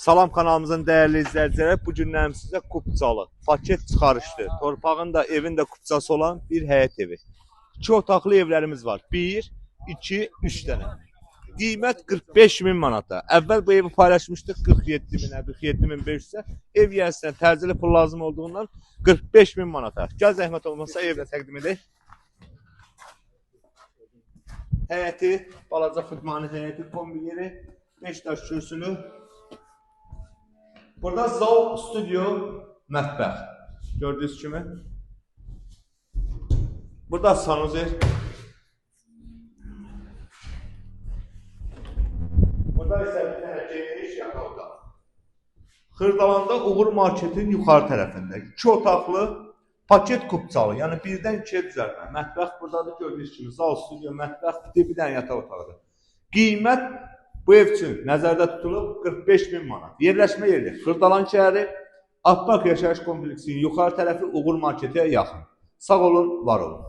Salam kanalımızın dəyərli izləyiciləri, bu günlərim sizə kupçalı, paket çıxarışlı, torpağın da evin də kupçası olan bir həyət evi. İki otaqlı evlərimiz var. 1, 2, 3 dənə. Qiymət 45 min manata. Əvvəl bu evi paylaşmışdıq 47 minə, 47.500-ə. Ev yiyəsinə təcili pul lazım olduğundan 45 min manata. Gəl zəhmət olmasa evlə təqdim edək. Həyəti, balaca xudmani həyəti, kombi yeri, 5 daş kürsülü. Burada zal, studio, mətbəx. Gördüyünüz kimi. Burada sanuzel. Burada isə bir dənə geniş yataq otağı. Xırdalanda Uğur Marketin yuxarı tərəfində. İki otaqlı paket kupçalı, yəni birdən ikiyə düzəlmə. Mətbəx buradadır, gördüyünüz kimi zal, studio, mətbəx, bir dənə yataq otağıdır. Qiymət bu ev üçün nəzərdə tutulub 45 min manat. Yerləşmə yeri Xırdalan şəhəri, Appak yaşayış kompleksinin yuxarı tərəfi Uğur Marketə yaxın. Sağ olun, var olun.